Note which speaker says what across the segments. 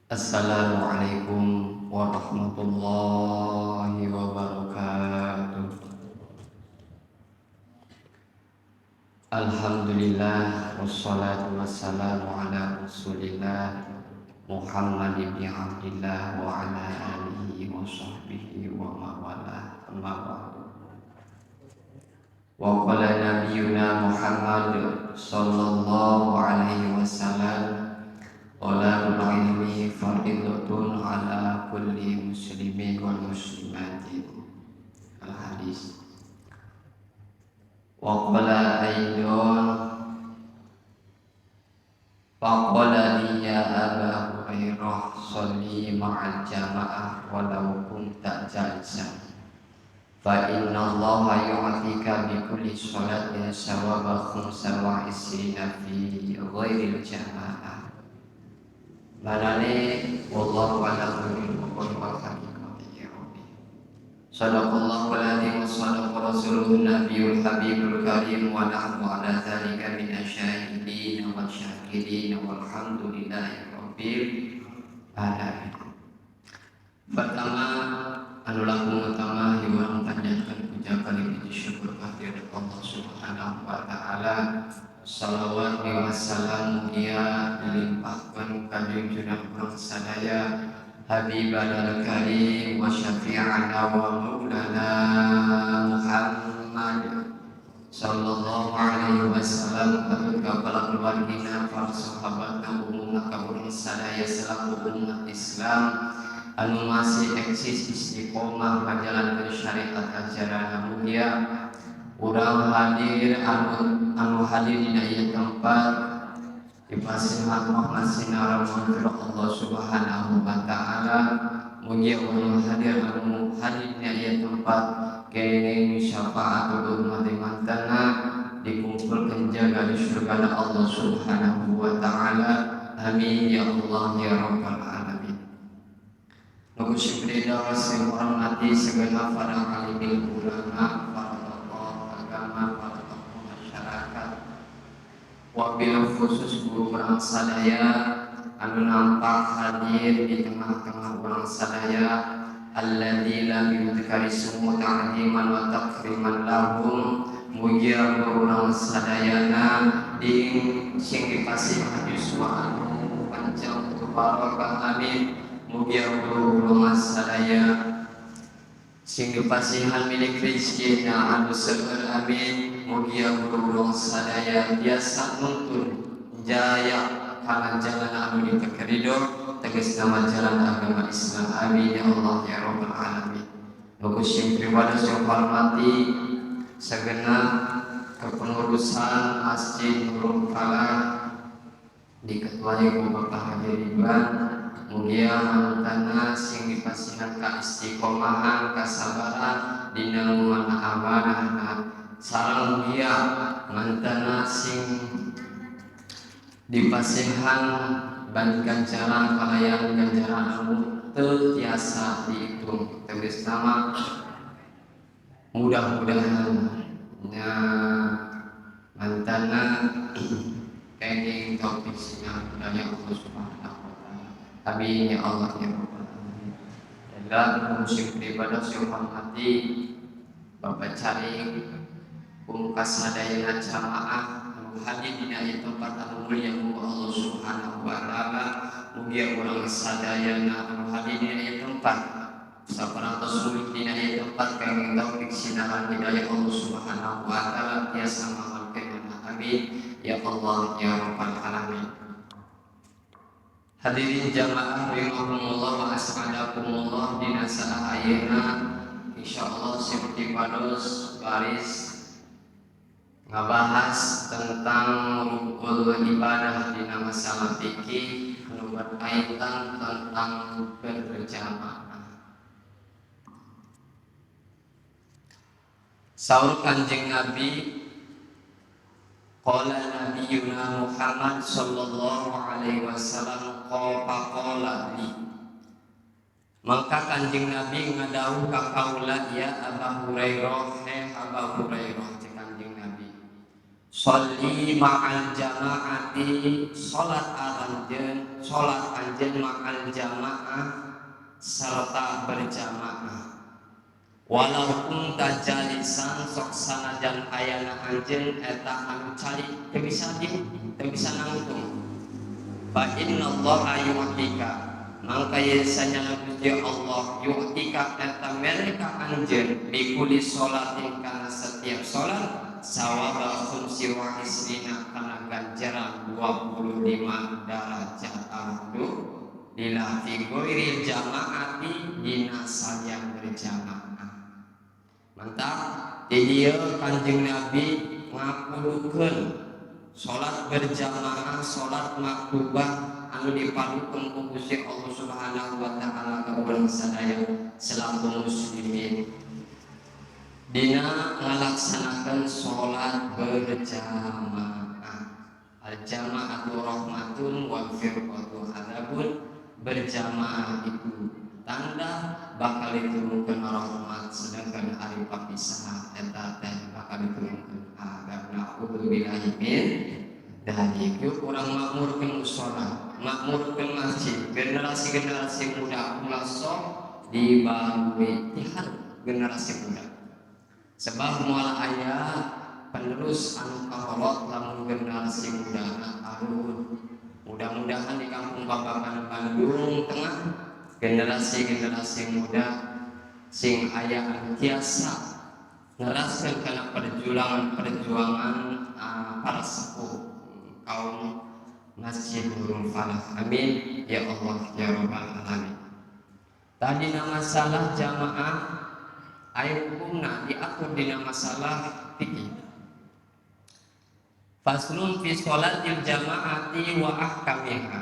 Speaker 1: Assalamualaikum warahmatullahi wabarakatuh. Alhamdulillah wassalatu wassalamu ala Rasulillah Muhammad ibn Abdillah wa ala alihi wa sahbihi wa mawalah, amma ba'du. Wa qala nabiyuna Muhammad sallallahu alaihi wasallam, talabul ilmi fardhatun ala kulli muslimin wal muslimatin. Al hadis. Wa qala aidon faqala li ya Aba Hurairah sholli ma'al jamaah walau kunta jalisan fa inna Allaha yu'tika bi kulli sholatin sawaba khamsa wa isrina fi ghairil jamaah. Manane wallahu a'lam bil haqiqati ya Rabbi. Sadaqallahu al-azim wa sadaqa rasuluhun nabiyul habibul karim wa nahnu ala dzalika minasyahidin wa syakirin walhamdulillahi rabbil alamin. Pertama, anu langkung utama hiwang panjatkan puja kali puji syukur kehadirat Allah Subhanahu wa taala. Salawat wa salam mugia dilimpahkan ka junjungan urang sadaya Habibana al-Karim wa syafi'ana wa maulana Muhammad sallallahu alaihi wasallam, ka kepala keluargina, para sahabatna, umumna ka urang sadaya selaku umat Islam anu masih eksis istiqomah ngajalankeun syariat ajaran mulia. Urang hadir anu hadir dina ieu tempat dipasihan rahmat sinara Allah Subhanahu wa taala. Mugia urang hadir anu hadir dina ieu tempat kenging syafaatul umat mantana dikumpulkeun jaga di surga Allah Subhanahu wa taala. Amin ya Allah ya rabbal alamin. Nuku syukri sing hormati segenap para alim ulama, para tokoh agama, para tokoh masyarakat, wabil khusus guru urang sadaya anu nampak hadir di tengah-tengah urang sadaya, alladzi lam yudhkari ismuhu ta'ziman wa takriman lahum. Mugia guru urang sadayana ding sing dipasihan yuswa anu panjang barokah, amin. Mugia guru urang sadaya sing dipasihan milik rezeki anu seueur, amin. Mugia guru urang sadaya biasa nuntun jaya kana jalan anu dipekerido, tegas nama jalan agama Islam, amin ya Allah ya rabbal alamin. Nuku sing pribadi sing hormati segenap kepengurusan Masjid Nurul Falah diketuai ku Bapak Haji Ridwan. Mugia manutana sing dipasihan ka istiqomahan, kasabaran dina nguana amanahna, sareng mugia mantana sing dipasihan ban ganjaran kalayan ganjaran anu teu tiasa dihitung, tegas nama mudah-mudahan nya mantana kenging taufik sinar hidayah Allah Subhanahu wa taala. Amin ya Allah ya rabbal alamin. Dalam musim beribadah sing hormati Bapak Carik pungkas sadayana jamaah anu hadir dina ieu tempat anu mulia ku Allah Subhanahu wa taala. Mugia urang sadayana anu hadir dina ieu tempat saparantos mulik dina ieu tempat kenging taufik sinaran hidayah Allah Subhanahu wa taala tiasa ngamalkeun, amin ya Allah ya rabbal alamin. Hadirin jamaah rahimakumullah wa as'adakumullah, dina saat ayeuna insyaallah seperti pados baris ngabahas tentang rukun ibadah dina masalah fikih anu berkaitan tentang berjamaah. Saur Kanjeng Nabi, qala Nabiyuna Muhammad sallallahu alaihi wasallam qala li, maka Kanjeng Nabi ngadawuh ka kaula, ya Aba Hurairah, he Aba Hurairah, cek Kanjeng Nabi, Sholli ma'al jama'ati, salat aranjeun, salat anjeun ma'al jamaah, serta berjamaah. Walau kunta jalisan, sok sanajan ayana anjeun eta anu calik, teu bisa di, teu bisa nangtung. Fa innallaha yu'tika, mangka yen sanyana Gusti Allah yu'tika eta mere ka anjeun bikuli sholatin kana setiap salat sawaba khumsi wa isrina kana ganjaran 25 derajat. Alhamdulillah, fi ghairil jama'ati, dina salian berjamaah. Mantap di dieu Kanjeng Nabi ngakudukeun salat berjamaah, salat maktubah anu dipadukeun ku Gusti Allah Subhanahu wa taala ka urang sadaya selaku muslimin dina ngalaksanakeun salat berjamaah. Al jama'atu rahmatun wal firqatu adzabun. Berjamaah itu tanda bakal diturunkan rahmat, sedangkan ari papisahan eta teh bakal diturunkan azab. Na'udzubillahi min dzalik. Yuk urang makmurkeun mushola, makmurkeun masjid. Generasi-generasi muda ulah sok dibarui tihar generasi muda, sebab moal aya penerus anu kaholot lamun generasi muda arurun. Mudah-mudahan di kampung Babakan Bandung Tengah generasi-generasi muda sing aya anu tiasa neraskeun kana perjuangan-perjuangan para sepuh kaum Masjid Nurul Falah. Amin ya Allah ya Rabbal alamin. Tadi nama masalah jamaah aya hukumna diatur dina masalah fikih. Faslun fi sholatil jama'ati wa ahkamiha.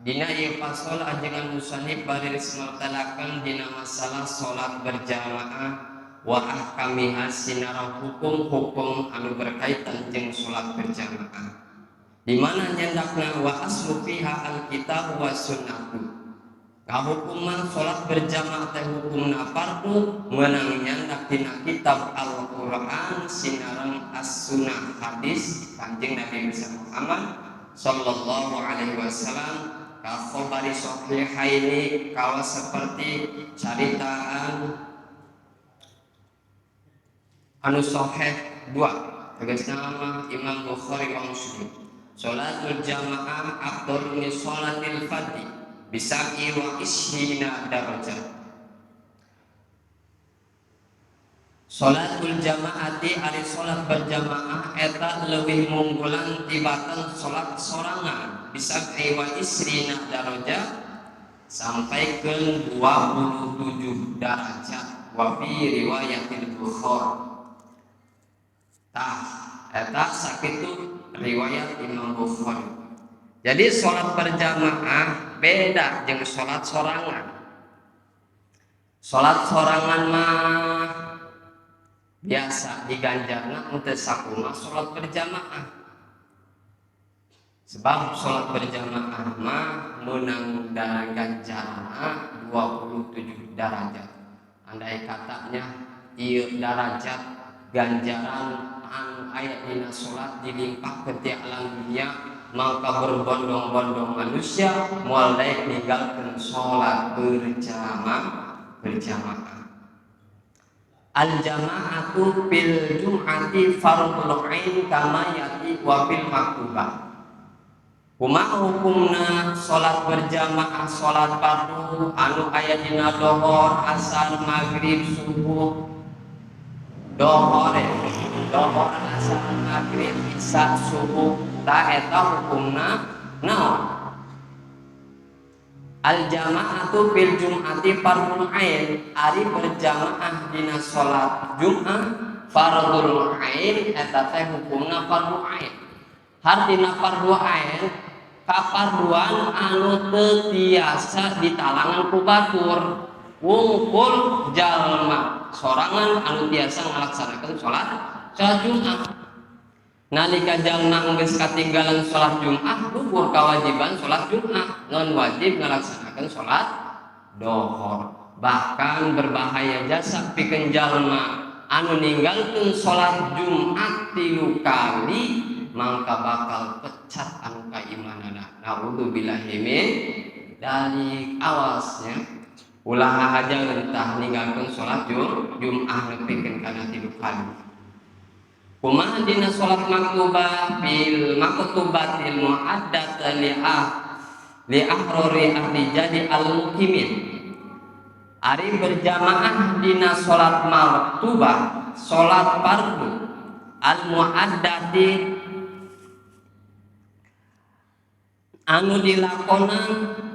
Speaker 1: Dina ieu fasal ajengan musannif bariris martalakeun dina masalah salat berjamaah wa ahkamiha sinareng hukum-hukum anu berkaitan jeung salat berjamaah. Di mana nyandakna wa aslu fiha alkitab wa sunnah. Kahukuman salat berjamaah teh hukumna fardu meunang nyandak dina kitab Al-Qur'an sinareng as-sunnah hadis Kanjeng Nabi besar Muhammad sallallahu alaihi wasallam, ka khabari sahihaini, kawas seperti caritaan anu sahih dua, tegasna nama Imam Bukhari wa Muslim. Salatul jamaah afdalu min salatil fardhi bisab'i wa ishrina darajat. Salatul jamaati, ari salat berjamaah eta leuwih munggulan tibatan salat sorangan, bisab'i wa isrina darajat, sampai ke 27 derajat, wa fi riwayatil Bukhari. Tah eta sakitu riwayat Imam Bukhari. Jadi sholat berjamaah beda jeung sholat sorangan. Sholat sorangan mah biasa diganjarna henteu sakumaha sholat berjamaah, sebab sholat berjamaah mah menang ganjaranna 27 derajat. Andai katanya ieu derajat ganjaran anu aya dina salat dilimpah ke alam dunia, maka berbondong-bondong manusia moal daek ninggalkeun salat berjamaah berjamaah. Al jama'atu fil jum'ati fardul ain kama yati wa fil maktubah. Kumaha hukumna salat berjamaah, salat fardu anu aya dina dohor, asar, maghrib, subuh? Dohor, dohor, asar, maghrib, isya, subuh, tah eta hukumna naon? Al jama'atu fil jum'ati fardul ain, ari berjamaah dina salat Jumat fardul ain, eta teh hukumna fardu ain. Hartina fardu ain kaparduan anu teu tiasa ditalangan ku batur, wungkul jalma sorangan anu tiasa ngalaksanakeun salat salat Jumat. Nalika jalma geus katinggalan salat Jumat, gugur kewajiban salat Jumat, non wajib ngalaksanakeun salat dohor. Bahkan berbahaya jasa pikeun jalma Anu ninggalkeun salat Jumat 3 kali mangka bakal pecat anu kaimanana. Naudzubillahi min dzalik. Awasnya ulah haja entah ninggalkeun salat Jumat nepikeun kana 3 kali. Kumaha dina salat maktubah bil maktubatil muaddat li ahrori ahli al muqimin. Ari berjamaah dina salat maktubah, salat fardu al muaddati anu dilakonan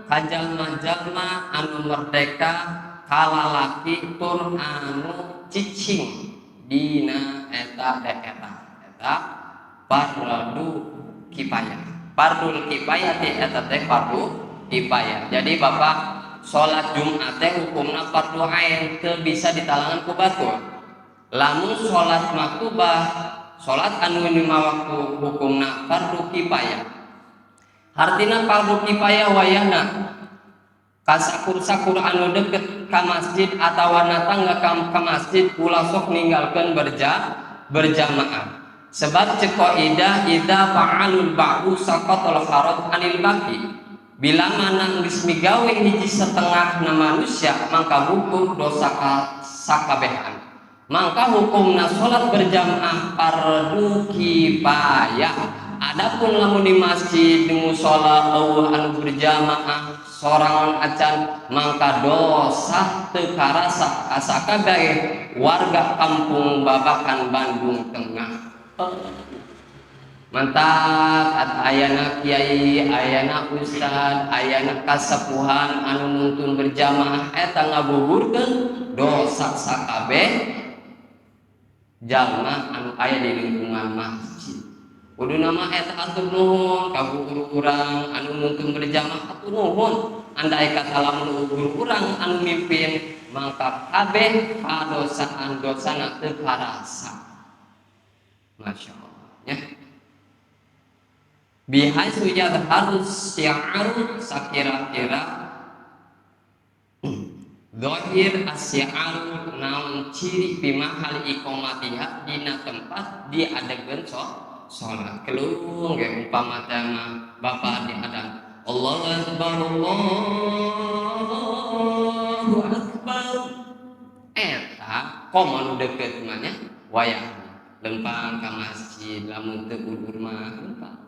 Speaker 1: ka jalma-jalma anu merdeka kalalaki tur anu cicing dina eta daerah eta fardu kifayah. Fardul kifayah ti eta teh fardu kifayah. Jadi bapak salat Jumat teh hukumna fardu ain teu bisa ditalangan ku batur. Lamun salat maktubah, salat anu 5 waktu hukumna fardu kifayah. Artina fardu kifayah wayahna kasakur-sakur anu deket ka masjid atawa natangga ka masjid ulah sok ninggalkeun berjamaah. Sebab cek kaidah idza fa'alul ba'du saqatal haraj anil baqi. Bila mana geus migawe hiji setengah na manusia mangka gugur dosa sakabehan. Mangka hukumna salat berjamaah fardu kifayah. Adapun lamun di masjid di musala eueuh anu berjamaah sorangan acan mangka dosa teu karasa asakabeh warga kampung Babakan Bandung Tengah. Mantap ayana kiai, ayana ustad, ayana kasepuhan anu nuntun berjamaah eta ngagugurkeun dosa sakabeh jalma anu aya di lingkungan masjid. Kudu nama eta atur nuhun ka guru urang anu nuntun berjamaah atur nuhun. Andai kata lamun guru urang anu mimpin mangka kabeh kadosaan dosana teu karasa. Masya Allah ya. Bihaisu yadharu syi'aru sakira-kira zahir asyi'aru naon ciri bimahal iqamatiha dina tempat diadegeun salat. Kelung ge umpama teh mah bapak diadan Allahu akbar Allahu akbar eta komo nu deukeut mah nya wayahna lempang ka masjid lamun teu udur mah lempang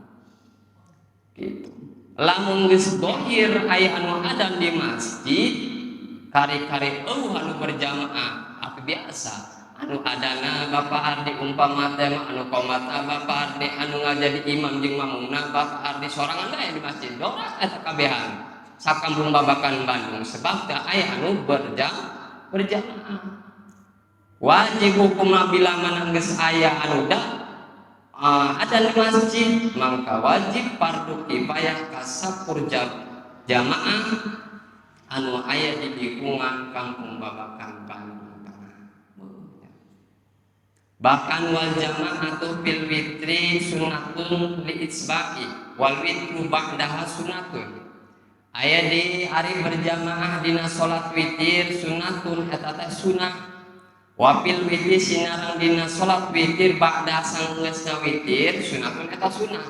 Speaker 1: gitu. Lamun geus dohir aya anu adan di masjid kari-kari eueuh anu berjamaah apa biasa anu adana Bapak Ardi umpama teh mah anu qomata Bapak Ardi anu ngajadi imam jeung mamungna Bapak Ardi sorangan bae di masjid doa eta kabehan sakampung Babakan Bandung sebab teu aya anu berjamaah. Wajib hukumna bila mana geus aya anu ada di masjid maka wajib fardu kifayah kasapur jamaah anu aya di lingkungan kampung Babakan Bandung Tengah. Bahkan wal jama'atu fil witri sunnatun li itsba'i wal witru ba'daha sunnatun. Aya di hari berjamaah dina salat witir sunnatun eta teh sunnah. Wafil witri sinarang dina salat witir ba'da sanggeusna witir sunnatun eta sunnah.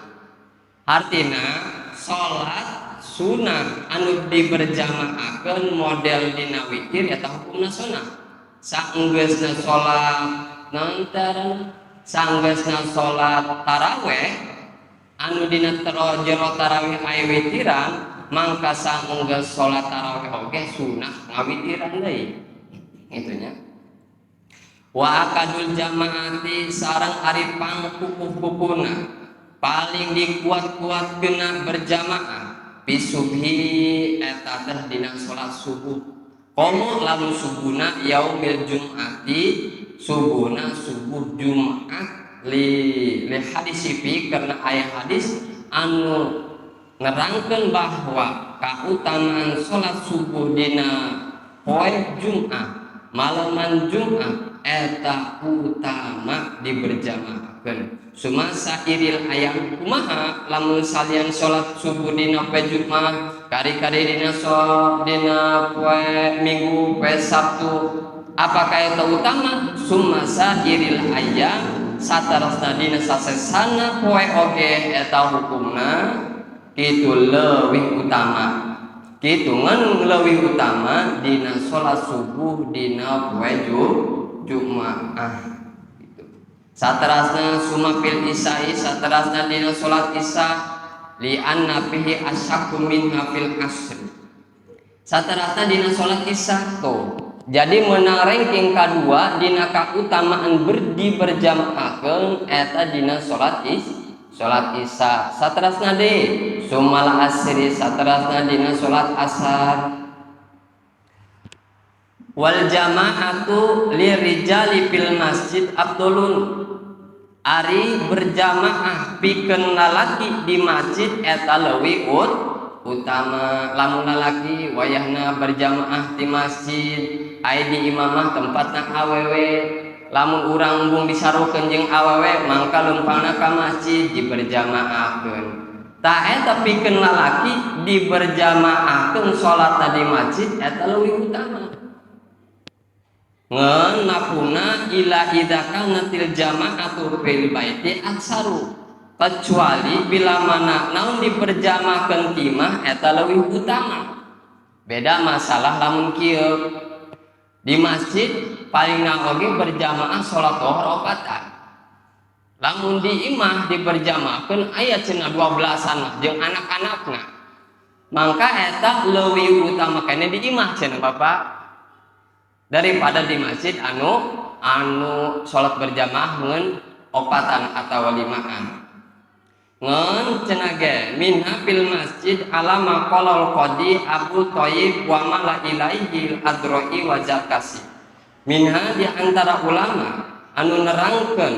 Speaker 1: Artina salat sunnah anu diberjamaahkeun model dina witir eta hukumna sunnah. Sanggeusna salat naon sanggeusna salat taraweh anu dina jero taraweh aya witiran mangka sanggeus salat taraweh oge sunnah ngawitiran deui. Kitu nya. Wa akadul jamaati sareng ari pangkukuh-kukuhna paling dikuat-kuat kena berjamaah bisubhi eta teh dina salat subuh. Komo lamun subuhna yaumil jum'ati subuhna subuh Jumat li hadis fi karena aya hadis anu nerangkeun bahwa kautamaan salat subuh dina poe Jumat malaman Jumat eta utama diberjamaahkeun. Sumasa iril ayam kumaha lamun salian salat subuh dina poe Jumat kari-kari dina dina poe Minggu poe Sabtu Apakah eta utama summa sairil ayyam satarasna dina sasesana poe oge eta hukumna kitu leuwih utama. Kitu ngan leuwih utama dina salat subuh dina poe Jumaah gitu. Saterasna summa fil isya'i saterasna dina salat isya li anna fihi asyaqqu minha fil asr. Saterasna dina salat isya tuh. Jadi menang ranking kadua dina kautamaan berdi berjamaahkeun eta dina salat salat isya. Saterasna deui sumal asri saterasna dina salat asar. Wal jama'atu lirijali fil masjid afdolun. Ari berjamaah pikeun lalaki di masjid eta leuwih utama. Lamun lalaki wayahna berjamaah di masjid aya di imamah tempatna awewe. Lamun urang embung disarukeun jeung awewe mangka leumpangna ka masjid diberjamaahkeun. Tah eta pikeun lalaki diberjamaahkeun salatna di masjid eta leuwih utama. Ngan mafhumna ila idza kanatil jama'atu fil baiti aksaru, kecuali bila mana naon diperjamaahkeun timah eta leuwih utama. Beda masalah lamun kieu di masjid paling oge berjamaah salat zuhur opatan. Lamun di imah diberjamaahkeun aya cenah 12-an jeung anak-anakna. Mangka eta leuwih utama keneh di imah cenah Bapak daripada di masjid anu salat berjamaah ngan opatan atawa limaan. Ngan cenah ge minha fil masjid alama qalal qadi Abu Thayyib wa mala ilaihi al-Adrai wa Zarkasi. Minha di antara ulama anu nerangkeun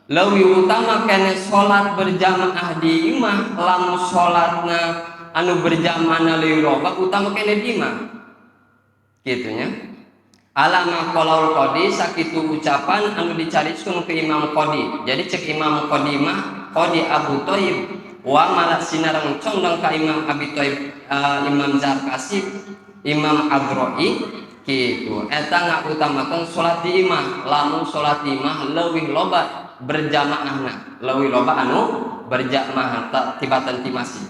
Speaker 1: leuwih utama keneh salat berjamaah di imah lamun salatna anu berjamaahna leuwih loba utama keneh di imah. Kitu nya. Alama qalal qadi sakitu ucapan anu dicariskeun ke Imam Qadi. Jadi cek Imam Qadi mah Qadi Abu Thayyib wa malah sinareng condong ka Imam Abi Thayyib, Imam Zarkasi, Imam Adroi kitu. Eta ngautamakeun salat di imah. Lamun salat di imah leuwih loba berjamaahna, leuwih loba anu berjamaah tibatan ti masjid.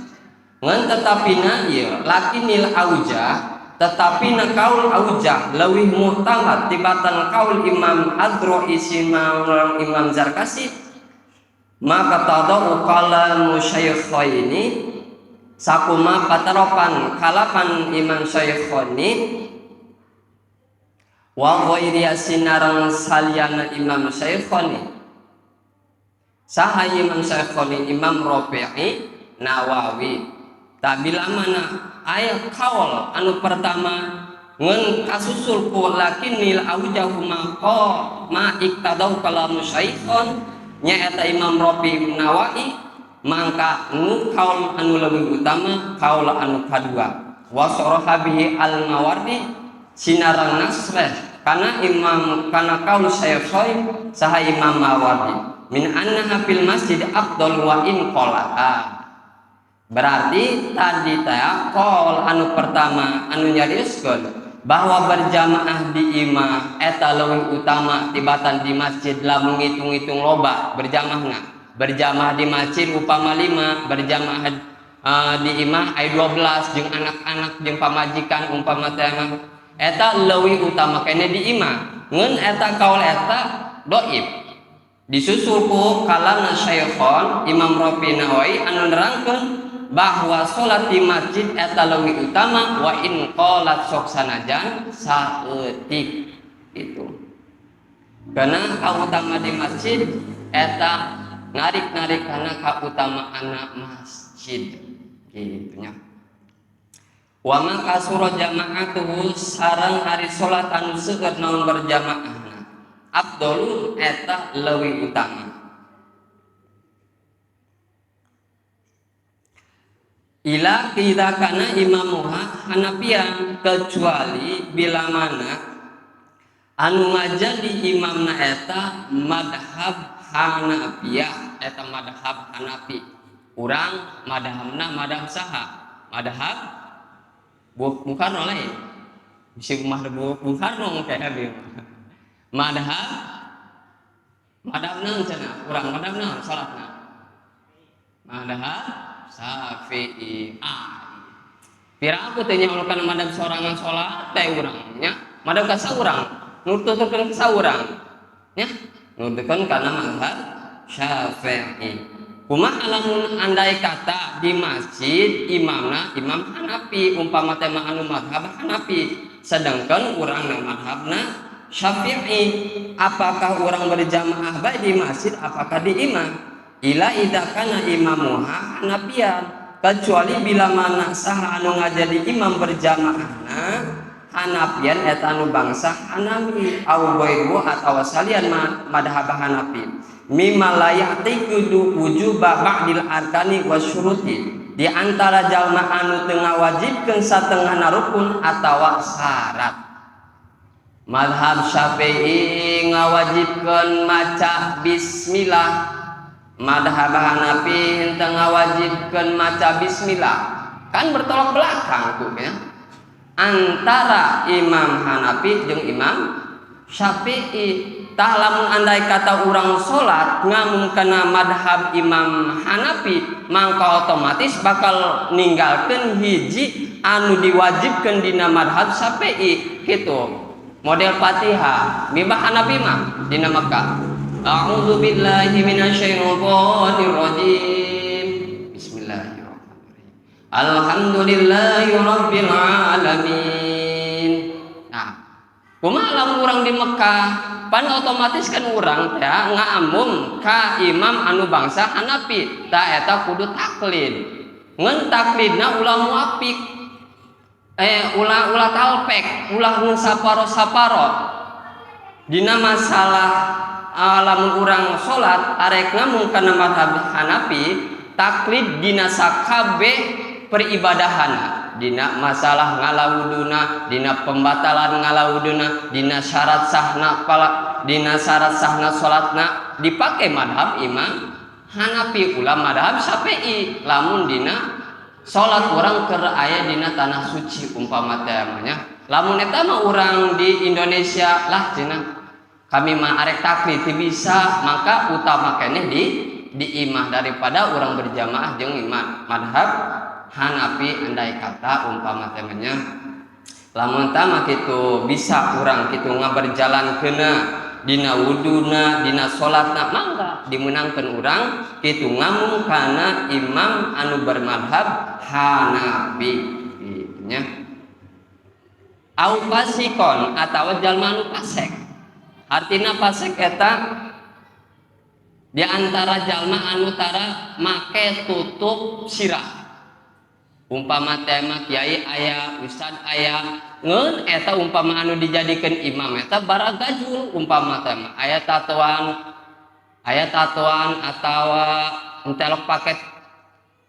Speaker 1: Ngan tetapina ieu lakinil aujah, tetapi na kaul aujah leuwih muhtamad tibatan kaul Imam Adroi sinareng Imam Zarkasi maka tadau kalamu syaikhaini sakuma pataropan kalapan Imam Syaikhaini wa ghairi sinareng saliyana Imam Syaikhaini. Saha Imam Syaikhaini? Imam Rafi'i Nawawi. Tak bila mana ayat kaul anu pertama ngan kasusul ku lakinil aujahu ma qa ma iktadau kalamu syaikhon nyaeta Imam Rafi Nawawi, mangka nu kaul anu leuwih utama kaul anu kadua. Wa saraha bihi al Mawardi sinarang nasreh kana imam kana kaul syaikhain saha Imam Mawardi min annaha fil masjid afdal wa in qala. Berarti tadi teh kaul anu pertama anu nyarioskeun bahwa berjamaah di imah eta leuwih utama tibatan di masjid lamun ngitung-ngitung loba berjamaahna. Berjamaah di masjid upama 5, berjamaah di imah aya 12 jeung anak-anak jeung pamajikan umpama teh mah eta leuwih utama keneh di imah. Ngeun eta kaul eta dhaif. Disusul ku kalamna Syekhon Imam Rafi Nawawi anu nerangkeun bahwa salat di masjid eta leuwih utama wa in qalat sok sanajan saeutik itu. Karena kautama di masjid eta narik-narik karena kautamaan masjid gitu nya. Wa ma kasura jama'atuhu sareng ari salat anu seueur naon berjamaahna afdalun eta leuwih utama. Ila idza kana imamuha Hanafiyan, kecuali bila mana anu ngajadi imamna eta madhab Hanafiyah, eta madhab Hanafi. Urang madhabna madhab saha? Madhab bukan lain. Bisi mah Bung Karno kayak abi mah. Madhab madhab naon cenah? Urang madhab naon salatna? Madhab Syafi'i. Ah. Pira aku teh nyaho kana madhab sorangan salat teh urang nya. Madhab ka saurang, nuturkeun ka saurang. Nya, nuturkeun kana madhab Syafi'i. Kumaha lamun andai kata di masjid imamna Imam Hanafi, umpama teh mah anu madhab Hanafi, sedangkan urang na madhabna Syafi'i, apakah urang berjamaah baik di masjid apakah di imam? Illa idza kana imamuha Hanafian, kecuali bila mana saha anu ngajadi imam berjamaahna Hanafian, eta anu bangsa Hanafi, au ghairu atawa salian madhab Hanafi, mimma la ya'taqidu wujuba ba'dil arkani wasyuruti, di antara jalma anu teu ngawajibkeun satengahna rukun atawa syarat. Madhab Syafi'i ngawajibkeun maca bismillah, madhab Hanafi henteu ngawajibkeun maca bismillah, kan bertolak belakang tuh ya antara Imam Hanafi jeung Imam Syafi'i. Tah, lamun andai kata urang salat ngamum kana madhab Imam Hanafi, mangka otomatis bakal ninggalkeun hiji anu diwajibkeun dina madhab Syafi'i gitu. Model Fatihah mibah Hanafi mah dina Mekah, A'udzu billahi minasyaitonir rajim, bismillahirrahmanirrahim, alhamdulillahi rabbil alamin. Nah, kumaha lamun urang di Mekah? Pan otomatis kan urang teh ngamum ka imam anu bangsa Hanafi. Tah, eta kudu taklid, ngan taklidna ulah muapik, ulah ulah talpek, ulah ngan saparo-saparo dina masalah. Lamun urang salat arek ngamum kana madhab Hanafi, taklid dina sakabeh peribadahan, dina masalah ngalawuduna, dina pembatalan ngalawuduna, dina syarat sahna pala, dina syarat sahna salatna dipake madhab Imam Hanafi, ulah madhab Syafi'i lamun dina salat urang keur aya dina tanah suci umpama teh nya. Lamun eta mah urang di Indonesia lah, cenah kami mah arek taklid teu bisa, maka utama keneh di imah daripada urang berjamaah jeung imam madhab Hanafi andai kata umpama temanya. Lamun tama kitu bisa urang kitu ngaberjalan kena dina wuduna, dina salatna, mangga dimenangkeun urang kitu ngamum kana imam anu bermadhab Hanafi gitu nya. Au fasikon atawa jalma anu fasek. Artina fasek eta di antara jalma anu tara make tutup sirah. Umpama tema kiai aya, ustad aya, ngeun eta umpama anu dijadikan imam eta baragajul, umpama tema aya tatoan, aya tatoan atawa entelok paket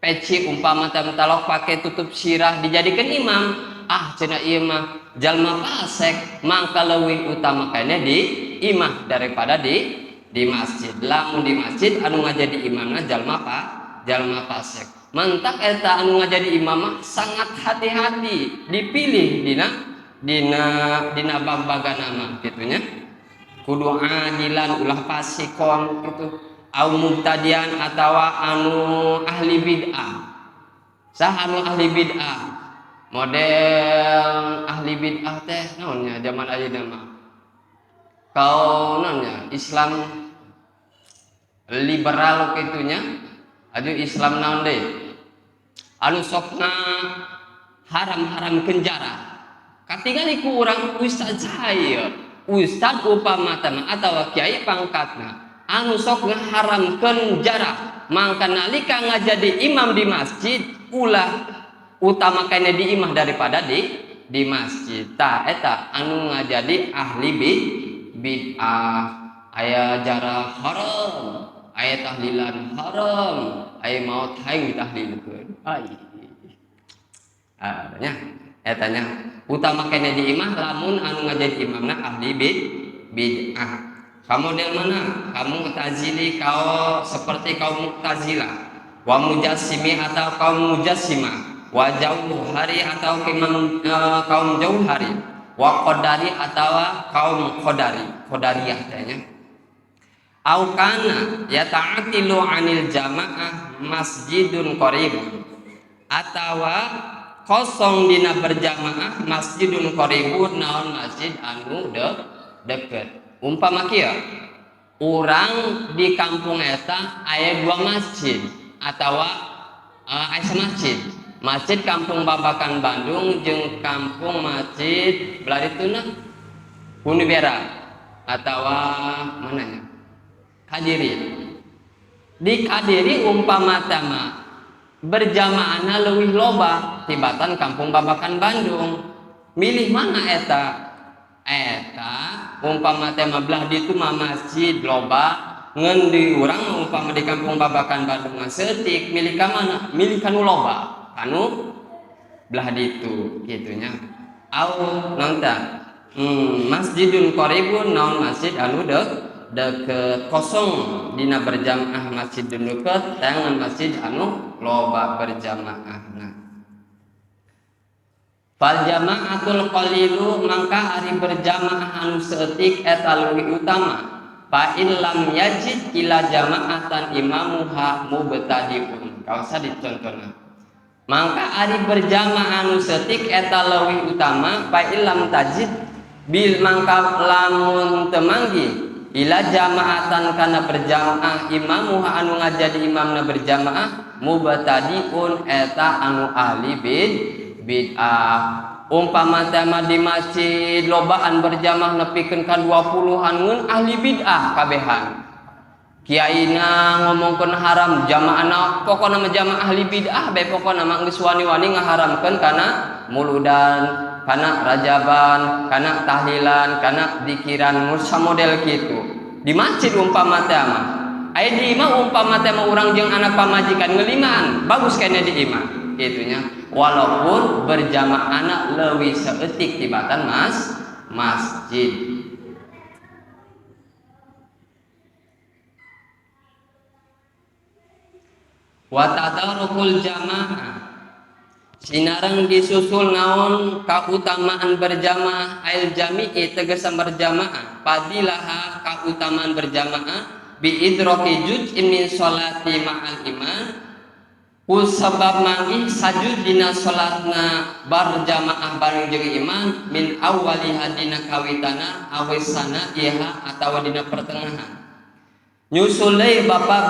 Speaker 1: peci, umpama tema entelok pakai tutup sirah dijadikan imam, ah cenah ieu mah jalma fasek, mangka leuwih utama kayaknya di imah daripada di masjid. Lamun di masjid anu ngajadi imamna jalma pa jalma fasek, mantak eta anu ngajadi imam mah sangat hati-hati dipilih dina dina dina bag-bagana mah kitu nya, kudu adilan, ulah fasikon gitu. Au mubtadian atawa anu ahli bid'ah. Sah anu ahli bid'ah? Model ahli bid'ah teh naonnya zaman ayeuna mah, kau naonnya, Islam liberal kitunya. Aduh, Islam naon deui anu sokna haram-haram penjara, katingali ku urang ustad saya, ustad upama teh atawa kiai pangkatna anu sok ngaharamkeun jarah, mangka nalika ngajadi imam di masjid ulah, utama kene di imah daripada di masjid. Tah, eta anu ngajadi ahli bid'ah, aya jarah haram, aya tahlilan haram, aya maut hayang ditahlilkeun. Ai nya eta nya, utama kene di imah lamun anu ngajadi imamna ahli bid'ah. Kamu model mana? Kamu Mu'tazili, kau seperti kaum Mu'tazilah, wa Mujassimi atau kaum Mujassimah, wa Jauhari atau kaum Jauhari, Wa qadari atawa kaum qadari, qadariyah teh nya. Au kana yata'atilu anil jamaah masjidun qaribun atawa kosong dina berjamaah masjidun qaribun naon masjid anu deket. Umpama kieu, urang di kampung eta aya dua masjid atawa aya samasjid. Masjid Kampung Babakan Bandung jeung kampung masjid belah dituna Hunibera atawa mananya Kadiri. Di Kadiri umpama tama berjamaahna leuwih loba tibatan Kampung Babakan Bandung. Milih mana eta? Eta umpama tema belah ditu mah masjid loba ngeun di urang umpama di Kampung Babakan Bandung mah seutik, milih ka mana? Milih kanu loba, kanu belah ditu kitu nya. Au naon tah? Masjidun qaribun naon masjid anu deket kosong dina berjamaah masjid deket tangan masjid anu loba berjamaahna. Fal jama'atul qalilu mangka ari berjamaah anu saeutik eta leuwih utama. Fa in lam yajid ila jama'atan imamuha mubtadi'un. Kaosa dicontona. Mangka ari berjamaah anu saeutik eta leuwih utama fa in lam tajid bil mangka lamun teu manggih ila jama'atan kana berjamaah imamuha anu ngajadi imamna berjamaah mubtadi'un eta anu ahli bid'ah. Umpama teh mah di masjid lobaan berjamaah nepikeun ka 20-an ngeun ahli bid'ah kabehan. Kiaina ngomongkeun haram jamaahna pokona mah jamaah ahli bid'ah bae pokona mah geus wani-wani ngaharamkeun kana muludan, kana rajaban, kana tahlilan, kana dikiran mursa model kitu. Di masjid umpama teh mah aya di imah umpama teh mah urang jeung anak pamajikan ngelimaan bagus kene di imah kitu nya. Walaupun berjamaahna leuwih saeutik tibatan masjid. Wa tadarukul jamaah sinareng disusul naon kautamaan berjamaah ail jami'i tegese berjamaah fadilaha kautamaan berjamaah bi idraki juz'in min sholati ma'al iman ku sebab manggih sajud dina salatna berjamaah bareng jeung iman min awwaliha dina kawitana awisana iha atawa dina pertengahan. Nyusul deui bapak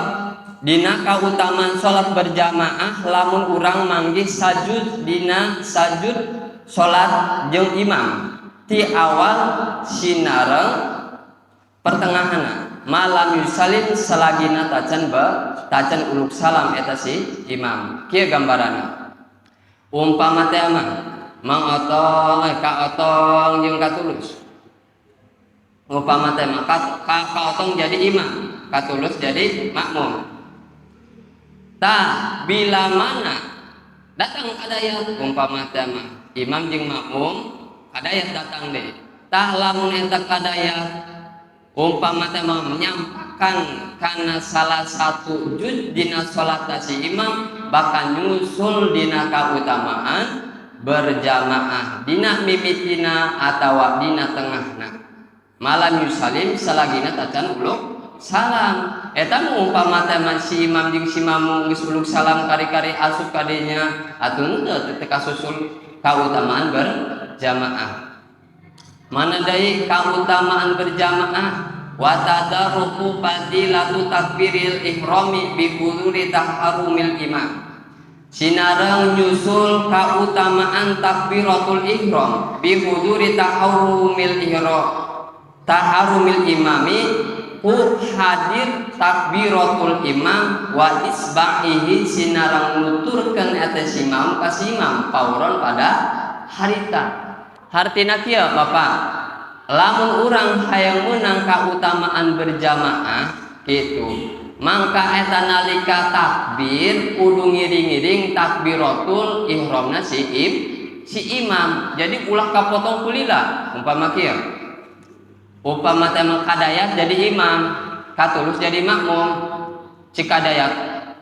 Speaker 1: dina kautamaan salat berjamaah lamun urang manggih sajud dina sajud salat jeung imam ti awal sinareng pertengahanna malam yusalim selagina tacan tacan uluk salam eta si imam. Kieu gambaranna umpama teh mah Mang Otong, Ka Otong jeung Ka Tulus. Umpama teh mah Ka Otong jadi imam, Ka Tulus jadi makmum. Tah bila mana datang kadayat umpama teh mah imam jeung makmum kadayat datang deui. Tah lamun eta kadayat umpama teh mah menyampaikan kana salah satu juz dina salat si imam bakal nyusul dina kautamaan berjamaah dina mimitina atawa dina tengahna malam yusalim salagina tacan uluk salam. Eta mah umpama teh mah si imam jeung si makmum geus uluk salam kari-kari asup kadinya atuh henteu teu kasusul kautamaan berjamaah. Mana deui kautamaan berjamaah wa tadaruku fadilatu takbiril ihrami bi huduri taharumil imam. Sinareng nyusul kautamaan takbiratul ihram bi huduri taharumil ihram taharumil imami ku hadir takbiratul imam wa isba'ihi sinareng nuturkeun eta si imam ka si imam pauron pada harita. Hartina kieu Bapak, lamun urang hayang meunang kautamaan berjamaah kitu, mangka eta nalika takbir kudu ngiring-ngiring takbiratul ihramna si imam. Jadi ulah kapotong kulila umpama kieu. Umpama teh mah kadayat jadi imam, katulus jadi makmum. Cik kadayat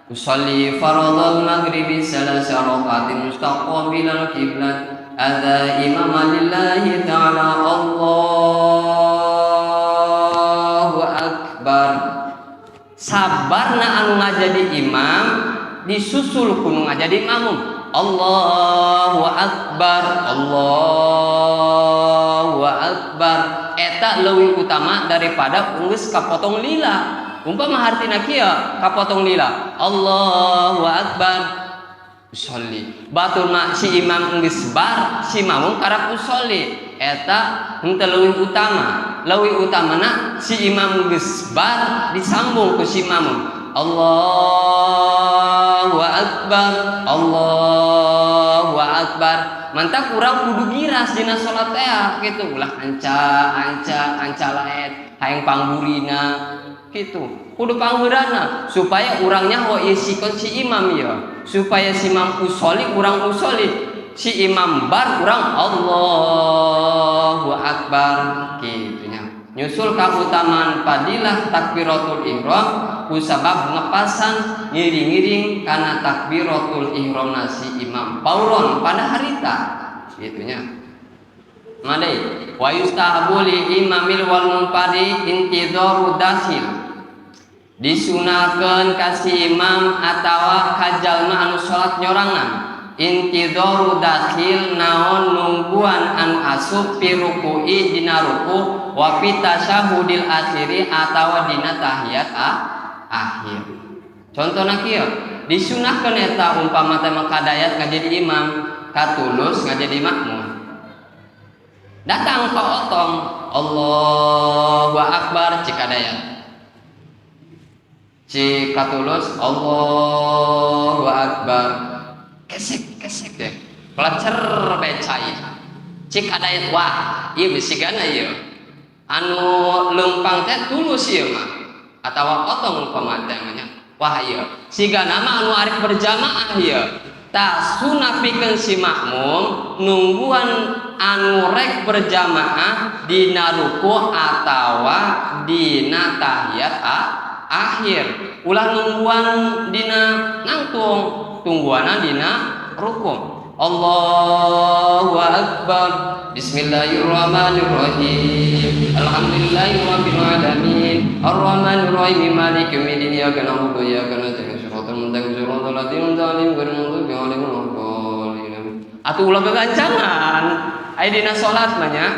Speaker 1: usolli faradhal maghribi salasa rakaatin mustaqbilal qiblat. Ada imam lillahi ta'ala Anu ngajadi imam disusul ku nu ngajadi makmum. Allahu akbar, Allahu akbar, eta leuwih utama daripada geus kapotong lila. Umpama hartina kieu, kapotong lila, Allahu akbar, usolli, batur mah si imam geus bar, si makmum karak usolli, eta henteu leuwih utama. Leuwih utamana si imam geus bar, disambung ku si makmum, Allahu akbar, Allahu akbar. Mantak urang kudu giras dina salat teh gitu, ulah anca anca anca laet hayang pangburina gitu. Kudu pangheurana supaya urang nyaho ieu sikon si imam ieu, supaya si imam usoli, urang usoli, si imam bar, urang Allahu akbar gitu nya. Nyusul kautamaan fadilah takbiratul ihram kusabab ngepasan ngiring-ngiring kana takbiratul ihram si imam fauron pada harita gitu nya. Madai wa yustahabu li imamil wal munfari intidharu dakhil, disunahkeun ka si imam atawa ka jalma anu salat nyorangan, intidharu dakhil naon nungguan anu asup, fi ruku'i dina ruku, wa fi tasyahudil akhiri atawa dina tahiyat akhir. Contohna kieu, disunahkeun eta umpama teh Kadayat ngajadi imam, Katulus ngajadi makmum, datang ke Otong, Allahu akbar cik Kadayat, cik Katulus Allahu akbar, kesek kesek deh pelacer becai. Cik Kadayat, wah, ieu bisigana ieu anu lempang teh Tulus ieu mah atawa Otong umpama teh nya. Wah, ieu sigana mah anu arek berjamaah ieu. Tah, sunah pikeun si makmum nungguan anu rek berjamaah dina ruku atawa dina tahiyat akhir. Ulah nungguan dina nangtung, tungguana dina ruku. Allahu akbar. Bismillahirrahmanirrahim. Alhamdulillahirabbil alamin. Arrahmanirrahim. Maliki yaumiddin. Iyyaka na'budu wa iyyaka nasta'in. Shiratal mustaqim. Shiratal ladzina an'amta 'alaihim ghairil maghdubi 'alaihim waladdallin. Atuh ulah gagancangan. Aya dina salat mah nya.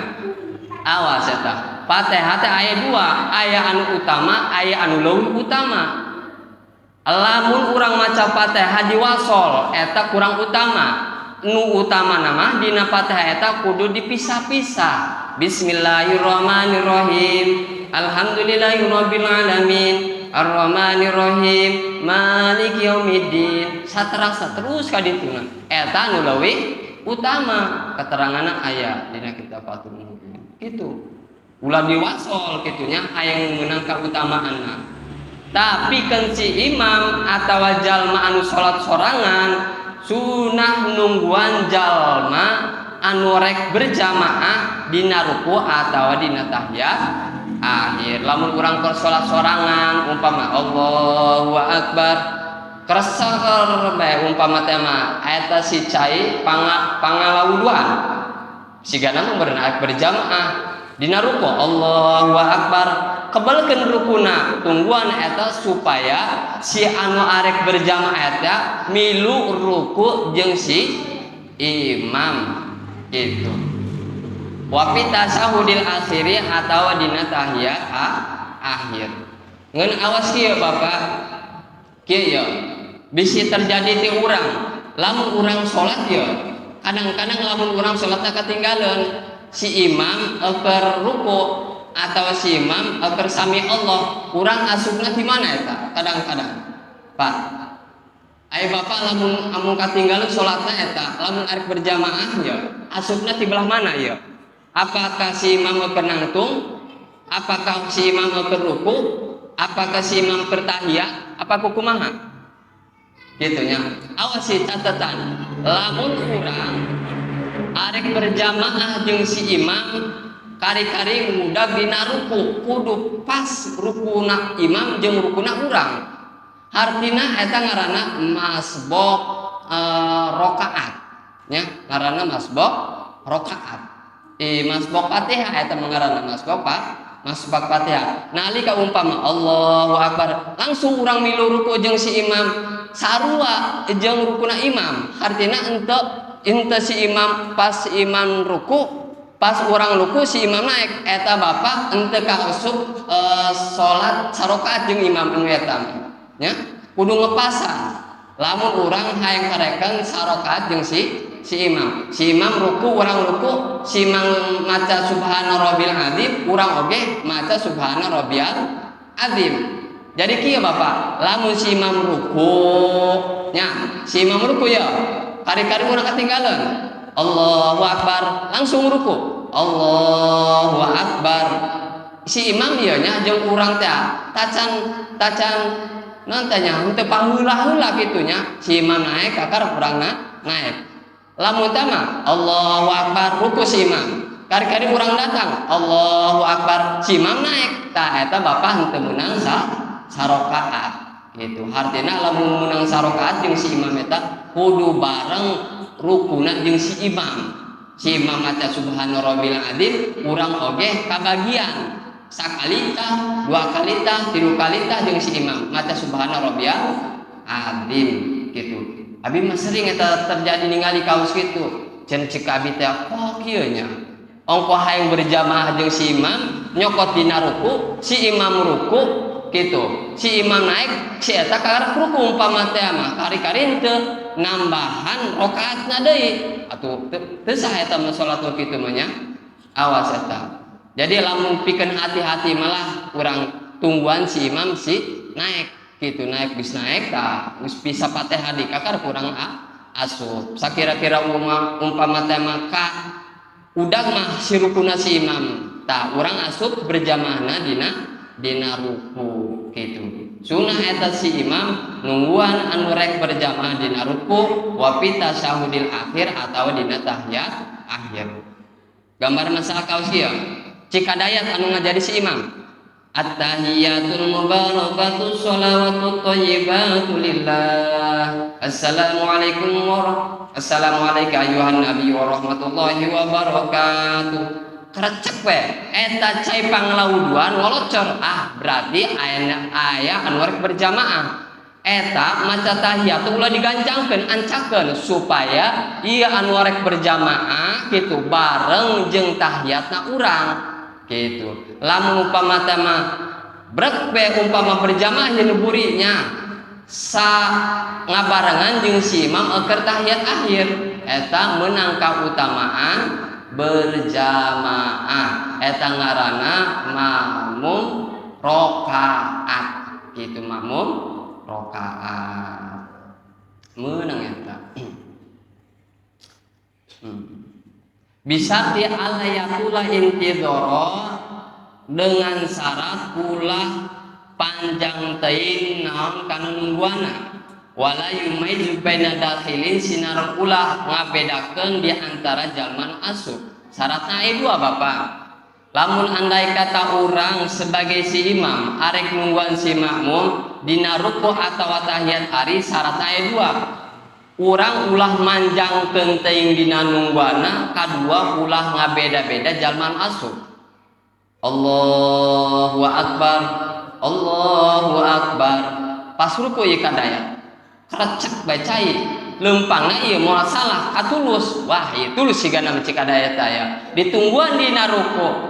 Speaker 1: Awas eta. Fatihah teh aya dua, aya anu utama, aya anu leuwih utama. Lamun urang maca Fatihah diwasol, eta kurang utama. Nu utama nama dina Fatihah eta kudu dipisah-pisah. Bismillahirrahmanirrahim. Alhamdulillahirabbil alamin. Arrahmanirrahim. Maliki yaumiddin. Saterasa terus ka dituna. Eta nu leuwih utama, keteranganna aya dina kitab Fathul Mu'in. Gitu. Ulah diwasol kitu nya, hayang meunang kautamaanna. Tapi kan si imam atau jalma anu salat sorangan sunah nungguan jalma anu rek berjamaah dina ruku atau dina tahiyat akhir. Lamun urang keur salat sorangan umpama Allahu akbar, kreser bae umpama teh mah eta si cai pangalawuduan, sigana mah berenang berjamaah, dina ruku Allahu akbar, kebelkeun rukuna, tungguan eta supaya si anu arek berjamaah eta milu ruku jeung si imam gitu. Wa fi tasyahudil akhiri atawa dina tahiyat akhir. Ngan awas kieu, Bapak, kieu ya, bisi terjadi ti urang. Lamun urang salat ya, kadang-kadang lamun urang salatna ketinggalan si imam keur ruku atau si imam keur sami Allah, urang asupna di mana eta? Kadang-kadang, Pak, ayo Bapak, lamun amun katinggalan salatna eta, lamun arek berjamaah ya, asupna di belah mana ya? Apakah si imam keur nangtung? Apakah si imam keur ruku? Apakah si imam keur tahiyat? Apa kumaha gitu nya? Awas sih, catatan, lamun urang arek berjamaah jeung si imam, kari-kari ngudag dina ruku, kudu pas rukuna imam jeung rukuna urang. Hartina eta ngaranna masbok rokaat nya, ngaranna masbok rokaat, masbok Fatihah eta ngaranna masbok. Pak. Masuk Fatihah. Nalika umpama Allahu Akbar, langsung urang milu ruku jeung si imam, sarua jeung rukuna imam. Artina ente si imam, pas si imam ruku, pas urang ruku si imam naik, eta bapak ente kaasup salat sarokaat jeung imam anu eta nya, kudu ngepasan. Lamun urang hayang kareken sarokaat jeung si imam, si imam ruku, urang ruku, si imam maca subhana rabbil azim, urang oge maca subhana rabbiyal azim. Jadi kieu, Bapak, lamun si imam ruku nya, si imam ruku ya, kari-kari urang ketinggalan, Allahu Akbar, langsung ruku, Allahu Akbar, si imam ieu nya jeung urang teh tacan tacan naon teh nya, henteu paheula-heula kitu nya. Si imam naik, kakar urang naik. Lamun teh mah Allahu Akbar, ruku si imam, kari-kari urang datang, Allahu Akbar, si imam naik, tah eta bapak henteu meunang sarokaat gitu. Artinya lamun meunang sarokaat jeung si imam, eta kudu bareng rukuna jeung si imam. Si imam maca subhana rabbil azim, urang oge kabagian sakali tah, dua kali tah, tilu kali tah jeung si imam maca subhana rabbiyal azim gitu. Abi mah sering eta terjadi, ningali kaos kitu. Cen cek abi teh, kok kieu nya, ongko hayang berjamaah jeung si imam, nyokot dina ruku, si imam ruku gitu, si imam naik, si eta kagarap ruku umpama teh mah, kari-kari teu nambahan rakaatna deui atuh, teu sah eta mah salat nu kitu mah nya. Awas eta. Jadi lamun pikeun hati-hati malah urang tungguan si imam si naik gitu, naik, geus naik tah, geus bisa Fatihah di kakar kurang asup. Sakira-kira umpama teh mah ka udag mah si rukuna si imam, tah urang asup berjamaahna dina dina ruku gitu. Sunnah eta si imam nungguan anu rek berjamaah dina ruku, wa fi tasyahudil akhir atau dina tahiyat akhir. Gambar masalah kaos ieu, Cikadayat anu ngajadi si imam, At-tahiyatul mubarakatuh sholawatut thayyibatu lillah. Assalamualaikum warahmatullahi. Assalamualaikum ayuhan nabi wa rahmatullahi wabarakatuh. Kerecek we eta cai panglauduan ngolocor. Ah, berarti aya aya anu rek berjamaah. Eta maca tahiyat ulah digancangkeun, ancakeun supaya ieu anu rek berjamaah gitu bareng jeung tahiyatna urang gitu. Lamun umpama teh mah brek be, umpama berjamaah jeung burinya sa ngabarengan jeung si imam eker tahiyat akhir, eta menang kautamaan berjamaah. Eta ngaranna makmum rokaat gitu, makmum rokaat menang eta. Bisa di alla yathula intidhoro, dengan syarat ulah panjang teuing naon kana nungguana, wala yumayyiz baina dakhilin, sinareng ulah ngabedakeun di antara jalma nu asup. Syaratna aya dua, Bapak. Lamun andai kata orang sebagai si imam arek nungguan si makmum dina ruku atau tahiyat ari, syaratna aya dua: urang ulah manjangkeun teuing dina nungguana, kadua ulah ngabeda-beda jalma nu asup. Allahu Akbar, Allahu Akbar, pas ruku ieu kadaya kerecek bacai lempangna ieu moal salah katulus. Wah, ieu tulus sigana mah, cikadaya teh ditungguan dina ruku.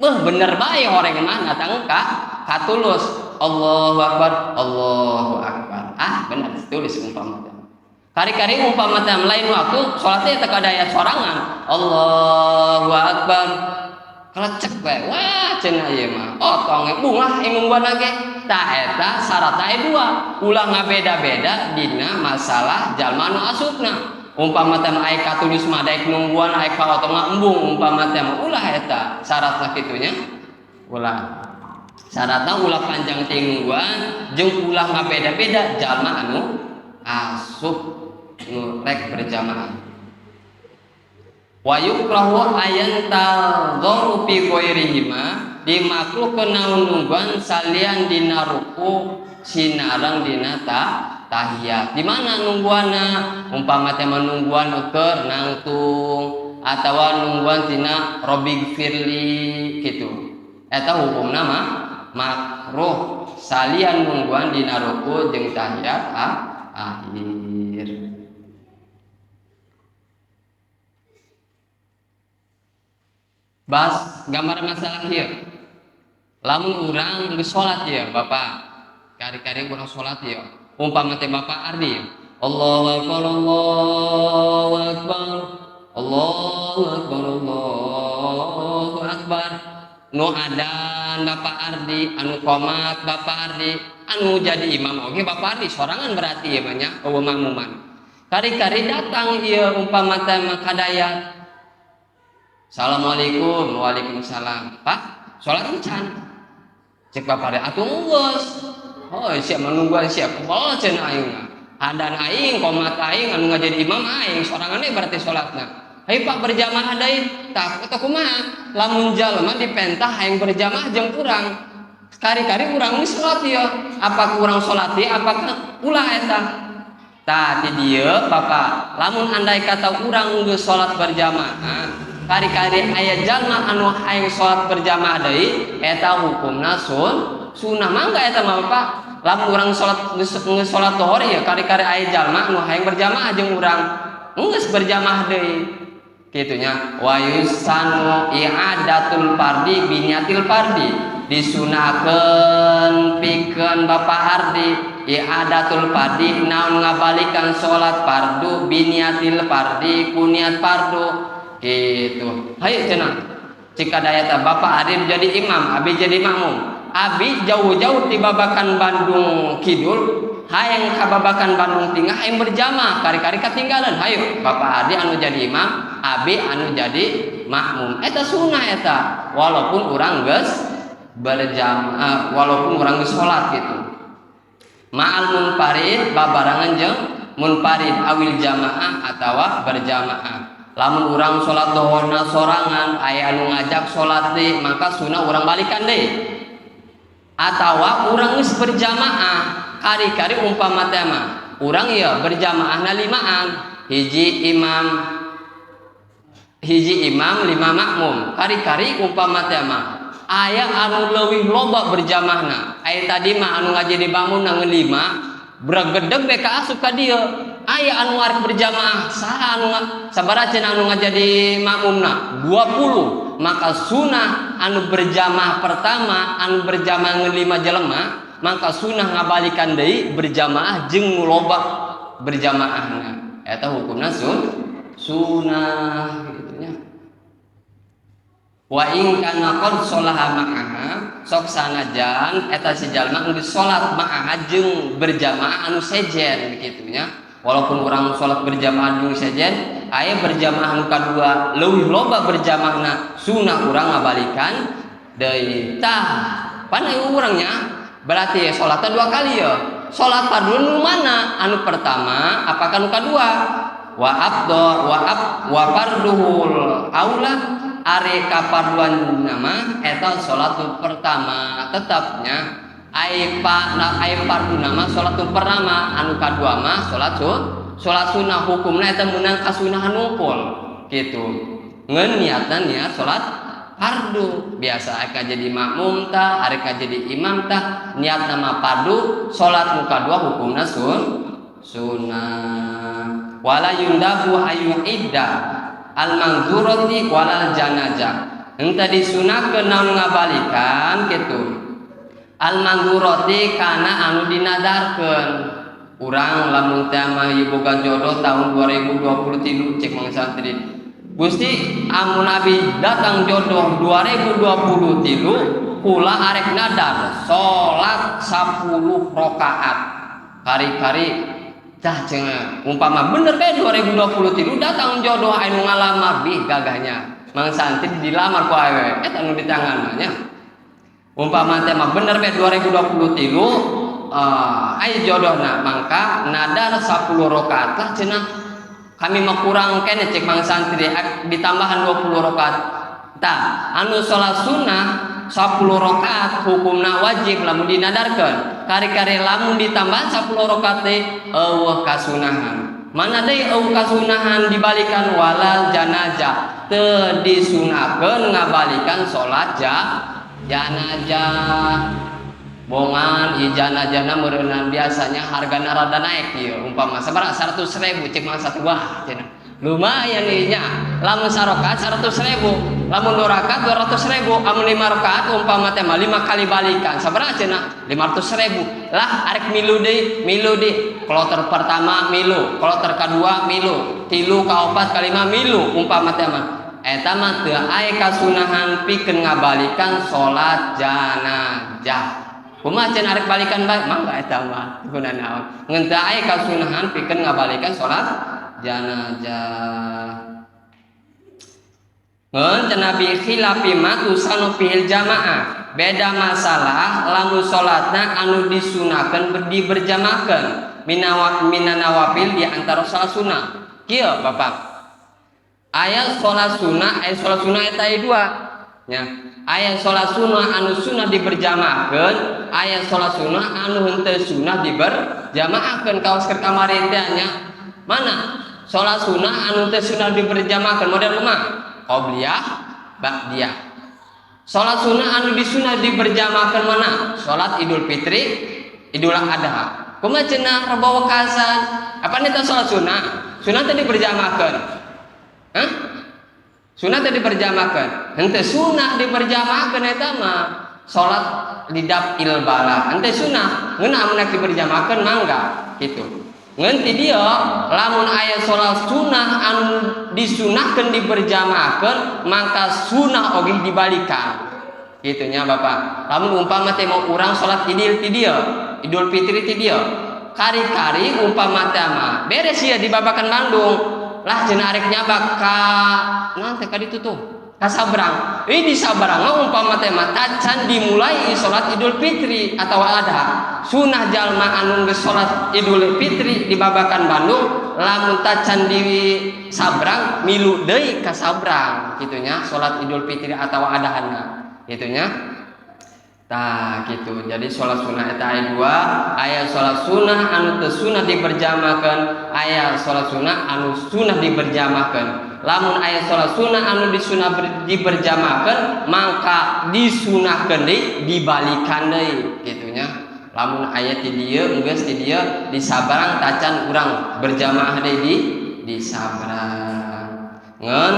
Speaker 1: Beuh, bener bae horeng mah datang ka katulus, Allahu Akbar, Allahu Akbar. Ah, bener tulus umpama teh. Kari-kari umpama teh lain waktu salatnya teh kadaya sorangan, Allahu Akbar, kelecek bae. Wah, cenah ieu mah otong bungah nungguan ge. Tah, eta syaratna aya dua: ulah ngabeda-beda dina masalah jalma nu asupna. Umpama teh aya katulus mah daek nungguan, aya kaotong mah embung umpama teh mah, ulah eta syaratna kitu nya. Ulah syaratna ulah panjang teuing nungguan jeung ulah ngabeda-beda jalma anu asup nu rek berjamaah. Wa yukrahu ayantadharu fi ghairihima, dimakruhkeun naon nungguan salian dina ruku sinareng dina tahiyat. Di mana nungguanna? Umpama teh nungguan ukur nangtung atawa nungguan tina robbighfirli gitu. Eta hukumna mah makruh salian nungguan dina ruku jeung tahiyat akhir. Bahas gambar masalah ieu. Lamun urang geus salat ieu Bapak, kari-kari urang salat ieu. Umpama teh Bapak Ardi, Allahu akbar, Allahu akbar, Allahu akbar, Allahu akbar. Nu adan Bapak Ardi, anu qomat Bapak Ardi, anu jadi imam oge Bapak Ardi sorangan berarti ieu mah nya, eueuh makmuman. Kari-kari datang ieu umpama teh mah kadayat. Assalamualaikum, waalaikumsalam. Pak, sholat encan. Cek Bapak Ardi, atuh geus. Oh, siap menungguan siap. Kepala cenah aing mah. Adan aing, qomat aing, anu ngajadi imam aing, sorangan we berarti sholatna. Hayu Pak berjamaah deui. Tah, eta kumaha? Lamun jalma dipentah hayang berjamaah jeung urang. Kari-kari urang geus sholat ieu. Apa urang sholat ieu, apakah ulah eta? Tah ti dieu Bapak, lamun andai kata urang geus sholat berjamaah, kari-kari aya jalma anu hayang sholat berjamaah deui, eta hukumna sunnah mangga eta mah Bapak. Lamun urang sholat geus sholat zuhur ieu, kari-kari aya jalma anu hayang berjamaah jeung urang, geus berjamaah deui. Kitunya wa yusanu i'adatul fardi biniatil fardi, disunahkeun pikeun Bapak Ardi i'adatul fardi naon ngabalikan salat fardu biniatil fardi ku niat fardu gitu. Hayu cenah cik kadaya teh Bapak Ardi jadi imam, abi jadi makmum. Abi jauh-jauh ti Babakan Bandung Kidul hayang ka Babakan Bandung Tengah hayang berjamaah, kari-kari katinggalan. Hayu Bapak Ardi anu jadi imam, abi anu jadi makmum. Eta sunnah eta walaupun urang geus berjamaah, walaupun urang geus salat gitu. Ma'al munfarid babarengan jeung munfarid awil jamaah atawa berjamaah. Lamun urang salat zuhurna sorangan aya anu ngajak salat deui maka sunnah urang balikan deui. Atawa urang geus berjamaah kari-kari umpama teh mah urang ieu berjamaahna limaan, hiji imam 5 makmum. Kari-kari umpama teh mah aya anu leuwih loba berjamaahna. Aya tadi mah anu ngaji di bangun nang 5 bregedeg be ka asup ka dieu. Aya anu arek berjamaah saha anu sabaraha cenah anu ngajadi makmumna 20. Maka sunah anu berjamaah pertama anu berjamaah ngan 5 jelema maka sunah ngabalikan deui berjamaah jeung nu loba berjamaahna. Eta hukumna sunah gitu nya. Wa in kana qad sholaha ma'aha sok sanajan eta si jalma geus salat ma'aha jeung berjamaah anu sejen kitu nya. Walaupun urang salat berjamaah jeung sejen aya berjamaah nu kadua leuwih loba berjamaahna sunah urang ngabalikan deui. Tah pan aya urang nya berarti salatna 2 kali ya. Salat fardu nu mana? Anu pertama apakah nu kadua? Wa abdo wa ab wa farduhul aula ari kaparduan nama eta salat nu pertama tetapnya ai pa na ai fardu nama salat nu pertama anu kadua mah salat salat sunnah hukumna eta meunang kasunahan nungkul kitu. Ngeun niatna niat salat fardu biasa aka jadi makmum tah ari ka jadi imam tah niat nama fardu salat nu kadua hukumna sunnah. Wala yundabu ayu idda al manzurati walal janazah henteu disunahkeun naon ngabalikan kitu al manzurati kana anu dinadarkeun. Urang lamun teh mah ieu boga jodoh tahun 2023 cek Mang Santri Gusti amun abi datang jodoh 2023 kula arek nadar salat 10 rakaat kari-kari tah cenah umpama bener bae 2023 datang jodoh anu ngalamar bih gagahnya Mang Santri dilamar ku awewe eta nu di tangan mah nya. Umpama teh mah bener bae 2023 aya jodohna mangka nadar 10 rakaat lah cenah kami mah kurang keneh cek Mang Santri ditambahan 20 rakaat. Tah anu salat sunnah 10 rakaat hukumna wajib lamun dinadarkeun. Kari-kari lamun ditambahan 10 rakaat teh eueuh kasunahan. Mana deui eueuh kasunahan dibalikan walal janazah teu disunahkeun ngabalikan salat Janajah bongan ieu janajahna meureunna biasanya hargana rada naik ieu, umpama sabaraha, 100.000. Cek mangsa teh, wah cenah lumayan ieu nya. Lamun sarakaat 100.000, lamun dua rakaat 200.000, amun lima rakaat umpama teh mah lima kali balikan sabaraha cenah? 500.000 lah. Arek milu deui, milu deui, kloter pertama milu, kloter kedua milu, tilu, kaopat, kalima milu, umpama teh mah eta mah teu aya kasunahan pikeun ngabalikan salat janazah. Kumaha cenah, arek balikan bae mangga, eta mah guna naon, ngan teu aya kasunahan pikeun ngabalikan salat janazah. Ngan cenah bi khilafi ma tusannu fihil jamaah, beda masalah lamun salatna anu disunahkeun diberjamaahkeun, minan nawafil, di antara salat sunnah. Kieu Bapak, aya salat sunnah, aya salat sunnah eta aya dua nya. Aya salat sunnah anu sunnah diberjamaahkeun, aya salat sunnah anu henteu sunnah diberjamaahkeun. Kawas keur kamari teh nya, mana salat sunnah anu teu sunnah diberjamaahkeun? Model kumaha? Qobliyah, ba'diyah. Salat sunnah anu disunah diberjamaahkeun mana? Salat Idul Fitri, Idul Adha. Kumaha cenah, rebo wekasan apa nih? Salat sunnah, sunnah teh diberjamaahkeun? Hah? Sunnah teh diberjamaahkeun? Henteu sunnah diberjamaahkeun, eta mah salat lidaf'il bala, henteu sunnah. Ngeunah mun diberjamaahkeun mangga kitu. Ngan ti dieu lamun aya salat sunnah anu disunahkeun diberjamaahkeun, maka sunnah oge dibalikan kitu nya Bapak. Lamun umpama teh mau urang salat Idul ti dieu, Idul Fitri ti dieu, kari-kari umpama teh mah beres ieu di Babakan Bandung lah cenah, arek nyabak ka naon teh, ka ditu tuh, ka Sabrang. Ini di Sabrang mah umpama teh mah tacan dimulai salat Idul Fitri atau Adha. Sunah jalma anu geus salat Idul Fitri di Babakan Bandung, lamun tacan di Sabrang, milu deui ka Sabrang kitu nya, salat Idul Fitri atau Adhana kitu nya. Tah gitu. Jadi salat sunnah eta aya dua, aya salat sunnah anu teu sunnah diberjamaahkeun, aya salat sunnah anu sunnah diberjamaahkeun. Lamun aya salat sunnah anu disunah diberjamaahkeun, maka disunahkeun deui dibalikan deui kitu nya. Lamun aya ti dieu geus ti dieu di Sabrang tacan, urang berjamaah deui di Sabrang. Ngan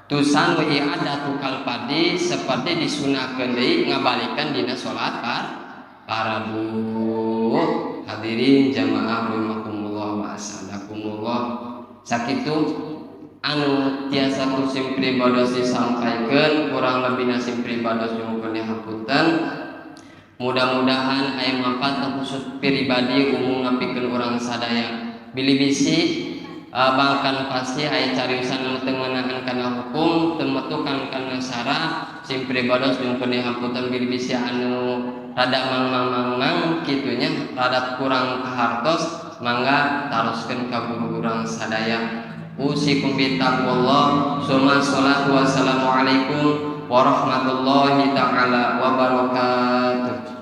Speaker 1: Tusannu i'adatu kal fardhi, seperti disunahkeun deui ngabalikan dina salat fardu. Hadirin jamaah rahimakumullah wa asadakumullah, sakitu anu tiasa ku sim pribados disampaikan, kurang lebihna sim pribados nyuhunkeun hapunten. Mudah-mudahan aya manfaat khusus pribadi, umum pikeun urang sadaya. Bilih bisi bangkan pasti aya cariusan anu teu ngeunaan kana hukum, teu metukan kana syara, sim pribados nyuhunkeun hapunten. Bilih bisi anu rada mang mang mang mang kitu nya, rada kurang kahartos, mangga taroskeun ka guru urang sadaya. Usikum bitaqwallah, summa salatu wassalamu alaikum warahmatullahi taala wabarakatuh.